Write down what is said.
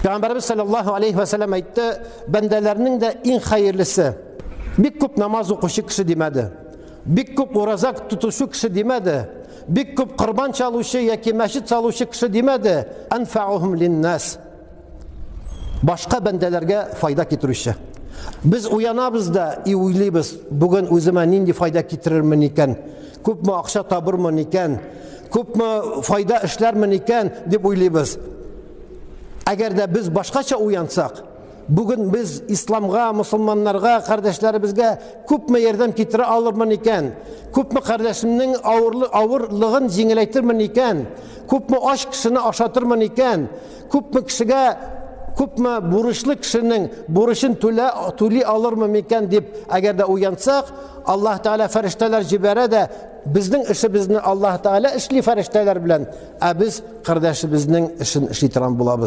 Пәйгамбәребез саллаллаһу алейхи ва сәлләм әйтте, бәндәләрнең дә иң хәерлесе. Бик күп намаз укучы кеше димәде. Бик күп ураза тотучы кеше димәде. Бик күп корбан чалучы яки мәчет салучы кеше димәде. Анфаухум линнас. Башка бәндәләргә файда китерүче. Без уянабыз да и уйлыйбыз, бүген үземә нинди файда китерермен икән, күпме акча табырмын икән, күпме файда эшләрмен икән дип уйлыйбыз. Әгәр дә без башкача уянсак, бүген без исламга, мусульманнарга, кардәшләребезгә күпме ярдәм китерә алырмын икән, күпме кардәшемнең авырлы, авырлыгын җиңеләйтермен икән, күпме ач кешене ашатырмын икән, күпме кешегә күпме бурычлы кешенең бурычын түлә, түли алырмын микән дип, әгәр дә уянсак, Аллаһ Тәгалә фәрештәләр җибәрә дә, безнең эшебезне Аллаһ Тәгалә эшли фәрештәләр белән, ә без кардәшебезнең эшен эшли торган булабыз.